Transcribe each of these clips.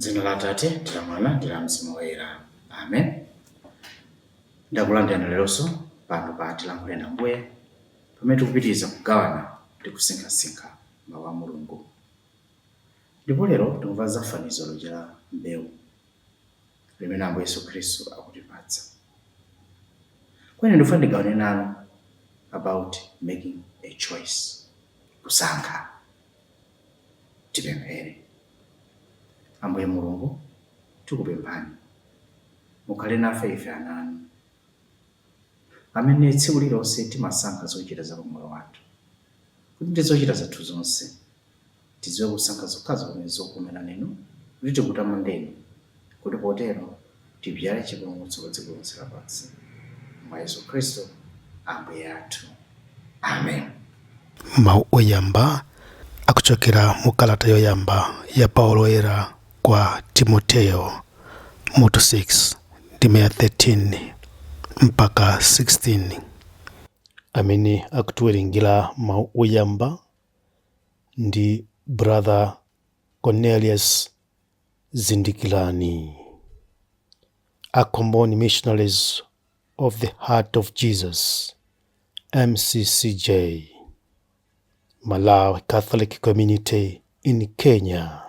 M'dzina la Atate, ndi la Mwana, ndi la Mzimu Woyera. Amen. Ndakulandirani leronso pano pa Tilankhule na Ambuye, pamene tikupitiriza kugawana ndi kusinkhasinkha mawu a Mulungu. Ndipo lero tikumva za fanizo lija la mbewu limene Ambuye Yesu Khristu akutipatsa. Kwene ndifuna ndigawane nanu about making a choice, kusankha. Tipemphere. Ambuye Mulungu, tikupemphani mukhale nafe ife ana anu amene tsiku lililonse timasankha zochita za pamoyo wathu, kuti ndi zochita zathu zonse tidziwe kusankha zokhazo pamene zokomera inu, kuti tikutamandeni, kuti potero tibyale chipulumutso pa dziko lonse lapansi, mwa Yesu Khristu Ambuye athu. Amen. Mawu oyamba akuchokera mu kalata yoyamba ya Paulo Woyera kwa Timoteyo, mutu 6, ndime ya 13 mpaka 16. Amene akutiwerengera mawu oyamba ndi Brother Cornelius Zindikirani, a Comboni Missionaries of the Heart of Jesus, MCCJ, Malawi Catholic Community in Kenya.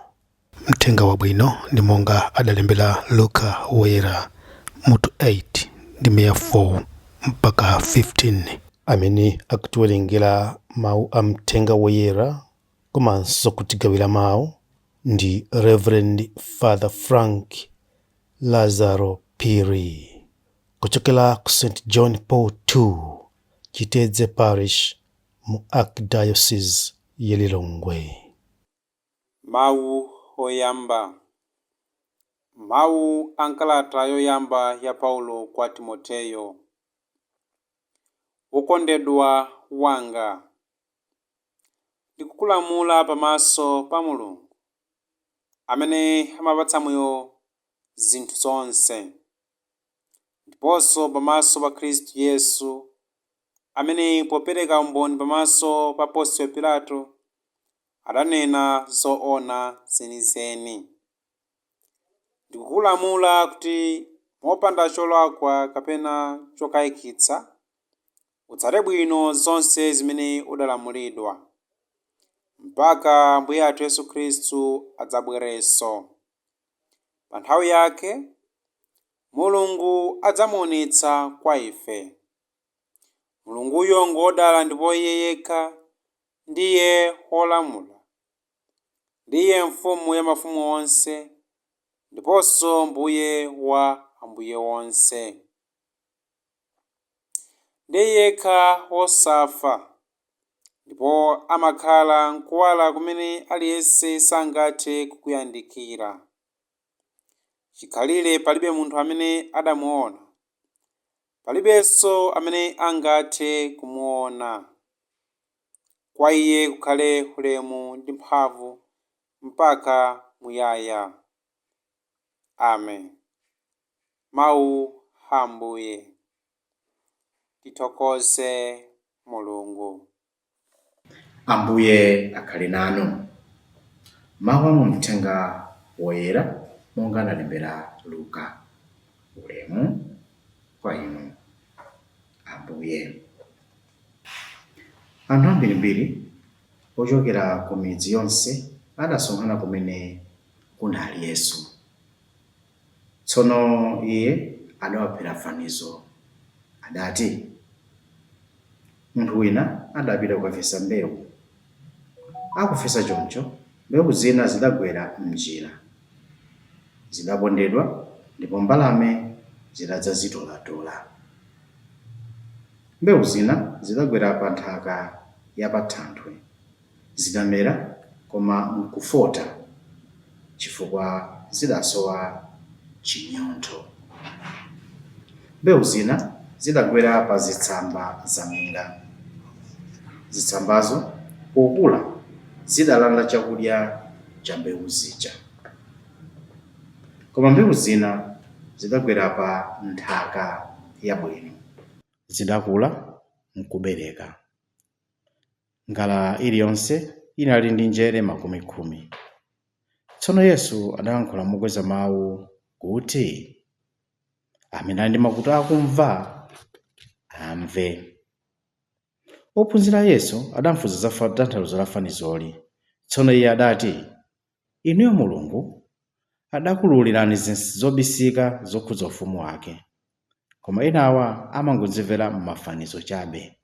Mthenga wabwino ndi monga adalembera Luka Woyera, mutu 8, ndime ya 4 mpaka 15. Amene akutiwerengera mawu a mthenga woyera komanso kutigawira mawu ndi Reverend Father Frank Lazaro Phiri, kuchokera ku St John Paul II Chitedze Parish mu Archdiocese ya Lilongwe. Mawu oyamba. Mawu a nkalata yoyamba ya Paulo kwa Timoteyo. Wokondedwa wanga, ndikukulamula pamaso pa Mulungu amene amapatsa moyo zinthu zonse, ndiponso pamaso pa Khristu Yesu amene popereka umboni pamaso pa Ponsiyo Pilato adanena zoona zenizeni. Ndikukulamula kuti mopanda cholakwa kapena chokayikitsa utsate bwino zonse zimene udalamulidwa, mpaka Ambuye athu Yesu Khristu adzabwerenso. Pa nthawi yake Mulungu adzamuonetsa kwa ife. Mulunguyo ngodala, ndipo Iye yekha ndiye wolamula, ndiye mfumu ya mafumu onse ndiponso mbuye wa ambuye onse. Ndiye yekha wosafa, ndipo amakhala mkuwala kumene aliyense sangathe kukuyandikira. Chikhalire palibe munthu amene adamuona, palibenso amene angathe kumuona. Kwa Iye kukhale ulemu ndi mphamvu mpaka muyaya. Amen. Mawu a Ambuye. Tithokoze Mulungu. Ambuye akhale nanu. Mawu a mu Mthenga Woyera monga analembera Luka. Ulemu kwa inu, Ambuye. Anthu ambirimbiri ochokera ku midzi yonse adasonkhana kumene kunali Yesu. Tsono iye adawaphera fanizo, adati, Munthu wina adapita kukafesa mbewu. Akufesa choncho, mbewu zina zidagwera m'njira, zidapondedwa, ndipo mbalame zidadzazitolatola. Mbewu zina zidagwera pa nthaka ya pathanthwe, zidamera koma nkufota chifukwa zidasowa chinyontho. Mbewu zina zidagwera pa zitsamba zaminga. Zitsambazo pokula zidalanda chakudya cha mbewu zija. Koma mbewu zina zidagwera pa nthaka yabwino. Zidakula nkubereka. Ngala iliyonse inali ndi njere 10. Tsono Yesu adalankhula mokweza mawu kuti, amene ali ndi makutu akumva amve. Ophunzira Yesu adamufunsa za tanthauzo la fanizoli. Tsono iye adati, inuyo Mulungu adakuululirani zobisika zokhudza ufumu wake, koma enawa amangodzimvera m'mafanizo chabe,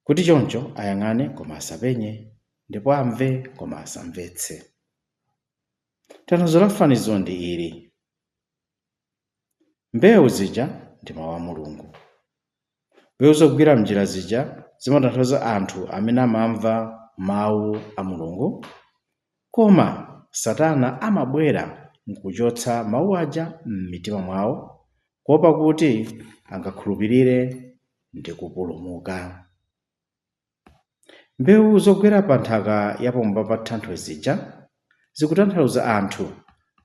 kuti choncho ayang'ane koma asapenye, ndipo amve koma asamvetse. Tanthauzo la fanizo ndi ili: mbewu zija ndi mawu a Mulungu. Mbewu zogwera mnjira zija zimatanthauza anthu amene amamva mawu a Mulungu, koma Satana amabwera nkuchotsa mawu aja m'mitima mwawo, kuopa kuti angakhulupirire ndi kupulumuka. Mbewu zogwera pa nthaka yapamwamba pa thanthwe zija zikutanthauza anthu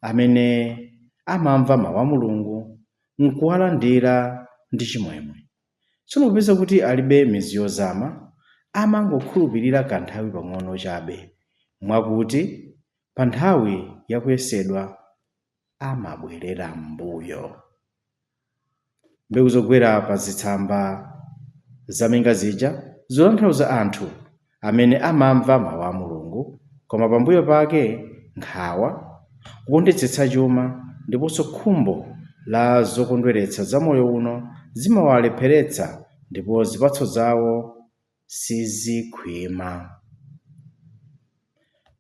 amene amamva mawu a Mulungu nkuwalandira ndi chimwemwe. Tsono popeza kuti alibe mizu yozama, amangokhulupirira kanthawi pang'ono chabe, mwakuti pa nthawi yakuyesedwa amabwerera m'mbuyo. Mbewu zogwera pa zitsamba zaminga zija zikutanthauza anthu amene amamva mawu a Mulungu, koma pambuyo pake nkhawa, kukondetsetsa chuma ndiponso khumbo la zokondweretsa za moyo uno zimawalepheretsa, ndipo zipatso zawo sizikhwima.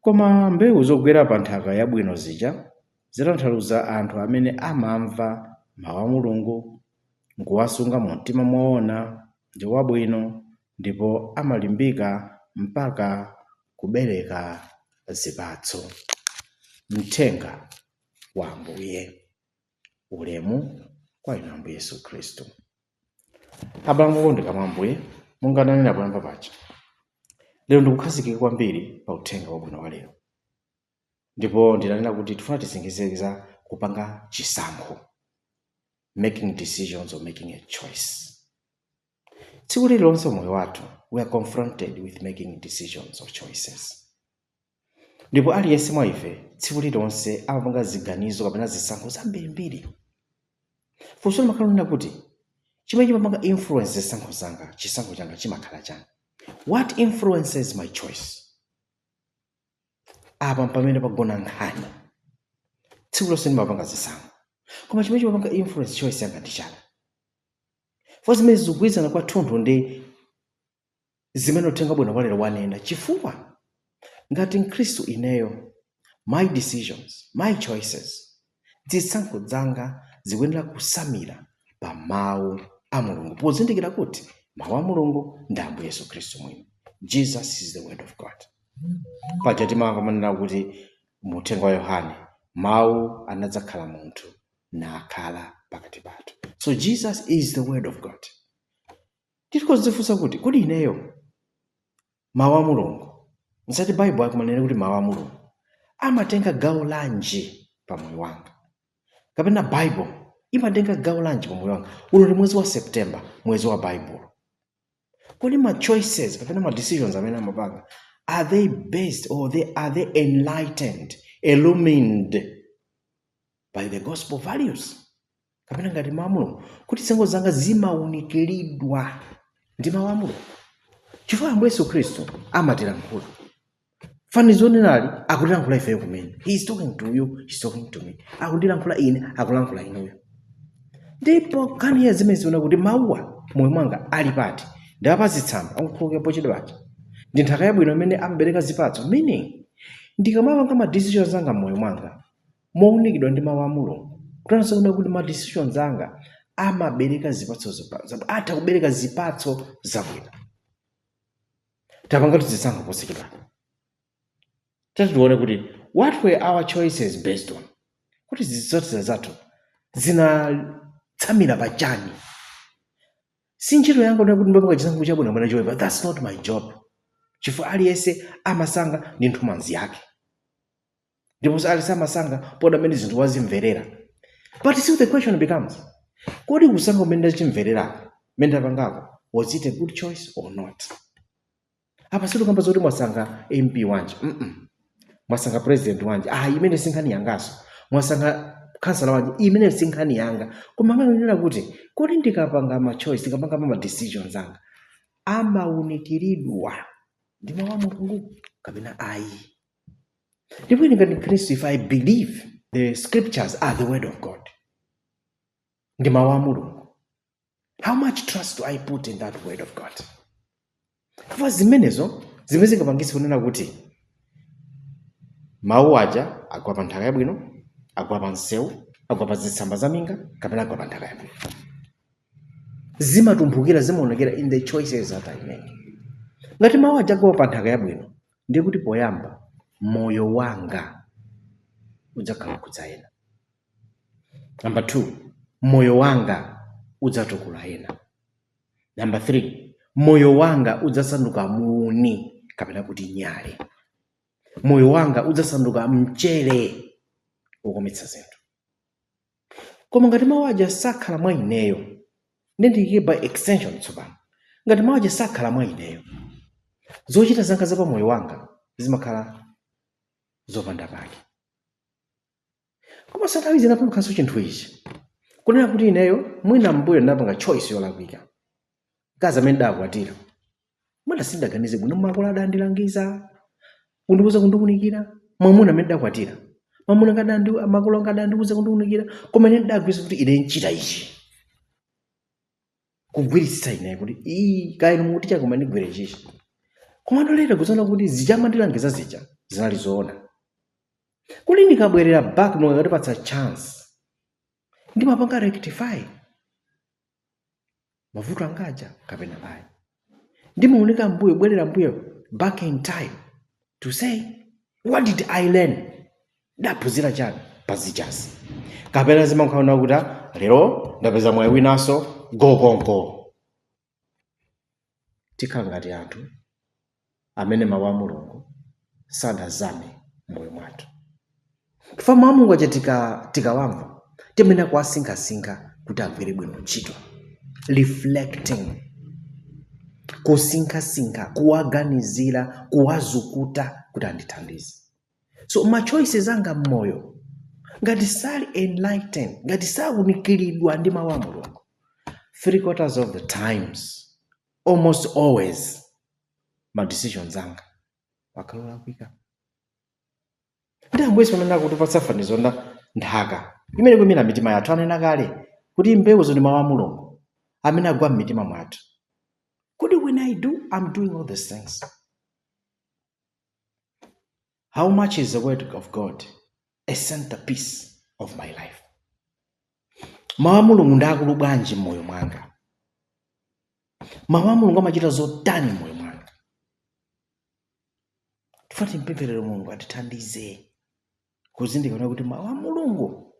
Koma mbewu zogwera pa nthaka yabwino zija zitanthauza anthu amene amamva mawu a Mulungu nkuwasunga mu mtima moona ndi wabwino, ndipo amalimbika mpaka kubereka zipatso. Mthenga wa Ambuye. Ulemu kwa inu Ambuye Yesu Khristu. Abambo okondeka mwa Ambuye, monga ndanena poyamba paja, lero ndikukhazikika kwambiri pa uthenga wabwino wa lero, ndipo ndinanena kuti tifuna tisinkhesinkhe kupanga chisankho, making decisions or making a choice. Tsiku lililonse moyo wathu we are confronted with making decisions or choices, ndipo aliyense mwa ife tsiku lililonse amapanga ziganizo kapena zisankho zambirimbiri. Funso limakhala lonena kuti chimene chimapanga influence zisankho zanga, chisankho changa chimakhala chani? What influences my choice? Apa pamene pagona nkhani. Tsiku lonse ndimapanga zisankho, koma chimene chimapanga influence choice yanga ndi chani? For zimene zikugwirizana kwathunthu ndi zimene uthenga bwino walero wanena, chifukwa ngati Mkhristu ineyo, my decisions, my choices, zisankho zanga zikuyenera kusamira pa mawu a Mulungu, pozindikira kuti mawu a Mulungu ndi Ambuye Yesu Khristu mwini. Jesus is the word of God. Paja timamva manena kuti mu uthenga wa Yohane, mawu anadzakhala munthu nakhala pakati pathu. So Jesus is the word of God. Tikuzifunsa kuti kodi ineyo mawu a Mulungu, nsati Baibulo akumanena kuti mawu a Mulungu amatenga gawo lanji pa moyo wanga, kapena Bible imatenga gawo lanji pa moyo wanga? Uno ndi mwezi wa September, mwezi wa Bible. Kodi ma choices kapena ma decisions amene amapanga, are they based or are they enlightened, illumined by the gospel values, kapena ngati mawu a Mulungu, kuti zisankho zanga zimawunikiridwa ndi mawu a Mulungu? Chifukwa Ambuye Yesu Khristu amatilankhula fanizo linali, akutilankhula ifeyo kumene. He is talking to you, he is talking to me. Akundilankhula ine, akulankhula inuyo. Ndipo nkhani ya zimene ziona kuti mawuwa moyo mwanga ali pati, ndi pazitsamba akukhulupirira pochedwa paja, ndi nthaka yabwino imene amabereka zipatso, meaning ndikamapanga ma decisions anga mmoyo mwanga mowunikidwa ndi mawu a Mulungu, kutanthauza kuti ma decisions anga amabereka zipatso, atha kubereka zipatso zabwino. Tapanga tizisankho posachedwa, tati tione kuti what were our choices based on, kuti zotsatira zathu zinatsamira pachani. Si ntchito yanga kunena kuti ndipanga chisankho chabwino kapena choyipa. That's not my job, chifukwa aliyense amasankha ndi nthumanzi yake, ndiponso aliyense amasankha poti amene zinthu wazimverera. But still the question becomes, kodi kusankha kumene ndachimvererako, mmene ndapangako, was it a good choice or not? Apa sitikamba zoti mwasankha MP wanji. Mwasankha president wanji? Ah, imene si nkhani yangaso. Mwasankha kansala wanji? Imene si nkhani yanga. Koma nkhani kuti kodi ndikapanga ma choice, ndikapanga ma decisions anga, amawunikiridwa ndi mawu a Mulungu kapena ayi? Ndipo ine ngati Mkhristu, if I believe the scriptures are the word of God, ndi mawu a Mulungu, how much trust do I put in that word of God? Chifukwa zimenezo zimene zingapangitse kunena kuti mawu aja agwa pa nthaka yabwino, agwa pa msewu, agwa pa zitsamba za minga, kapena agwa pa nthaka yabwino. Zimatumphukira, zimaonekera in the choices that I make. Ngati mawu aja agwa pa nthaka yabwino, ndiye kuti poyamba moyo wanga udzakhala kukhudza ena. Number two, moyo wanga udzatukula ena. Number three, moyo wanga udzasanduka muuni kapena kuti nyale. Moyo wanga udzasanduka mchere wokometsa zinthu. Koma ngati mawu aja sakhala mwa ineyo, ndiyike by extension tsopano, ngati mawu aja sakhala mwa ineyo, zochita zanga za pamoyo wanga zimakhala zopanda pake. Koma nthawi zina pamakhalanso chinthu ichi, kunena kuti ineyo mwina mbuyo ndinapanga choice yolakwika. Mkazi amene ndakwatira, mwina sindaganize bwino, makolo adandilangiza, kundiuza, kundiwunikira. Mwamuna amene ndakwatira, mwamuna ngadandi, makolo anga adandiuza, kundiwunikira, koma ine ndagwiritsa kuti ine nchita ichi, kugwiritsitsa ine kuti ii, kaya inu mukuti chakoma, ndigwire chichi. Koma ndolera kuzaona kuti zija amandilangiza zija zinali zoona. Kuti ndikabwerera back, Mulungu akatipatsa chance, ndimapanga rectify mavuto angaja kapena ayi? Ndimaoneka mbuyo, bwerera mbuyo, back in time to say, "What did I learn? Ndaphunzira chani pazijazi?" Kapena zimankhaona kuti, "Ah, lero ndapeza mwayi winanso, gokonko." Tikhala ngati anthu amene mawu a Mulungu sadazame moyo mwathu. Chifukwa mawu a Mulungu aja tikawamva, timene kuwasinkhasinkha kuti agwire bwino ntchito, reflecting, kusinkhasinkha, kuwaganizira, kuwazukuta kuti andithandize. So ma choices anga mmoyo ngati sali enlightened, ngati sawunikiridwa ndi mawu a Mulungu, three quarters of the times, almost always, ma decisions anga akhala olakwika. Ndi Ambuye pamene akutipatsa fanizo la nthaka imene kuyimira mitima yathu, anena kale kuti mbewuzo ndi mawu a Mulungu amene agwa m'mitima mwathu. Kuti when I do, I'm doing all these things, how much is the word of God a centerpiece of my life? Mawu a Mulungu ndi akulu bwanji m'moyo mwanga? Mawu a Mulungu amachita zotani m'moyo mwanga? Tifuna timpempherere Mulungu atithandize kuzindikira kuti mawu a Mulungu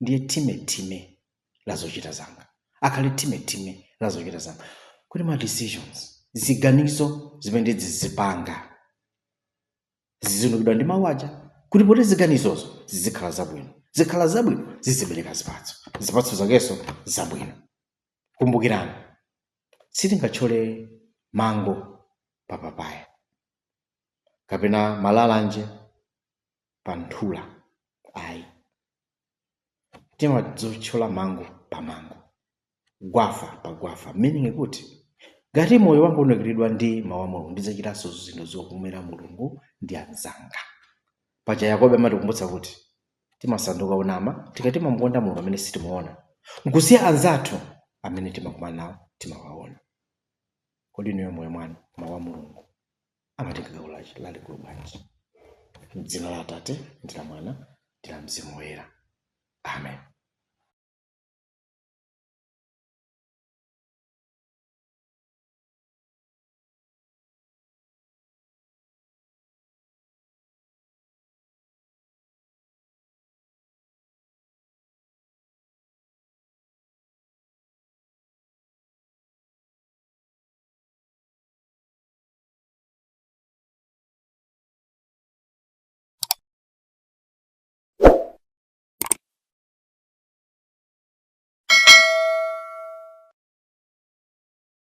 ndiye timetime la zochita zanga, akhale timetime la zochita zanga, kuti ma decisions, ziganizo zimene ndizizipanga, ziziunikidwa ndi mawu aja, kuti poti ziganizozo zizikhala zabwino, zikhala zabwino, zizibereka zipatso, zipatso zakenso zabwino. Kumbukirani, sitingathyole mango pa papaya kapena malalanje pa nthula, ayi. Timadzotchola mango pa mango, gwafa pa gwafa, meaning kuti ngati moyo wanga unakiridwa ndi mawu a Mulungu, ndidzachitanso zinthu zokomera Mulungu ndi anzanga. Paja Yakobo amatikumbutsa kuti timasanduka onama tikati timamukonda Mulungu amene sitimuona, nkusiya anzathu amene timakumana nawo timawaona. Kodi inuyo moyo mwanu mawu a Mulungu amatenga gawo lalikulu bwanji? Mdzina la Atate ndi la Mwana ndi la Mzimu Woyera, amen.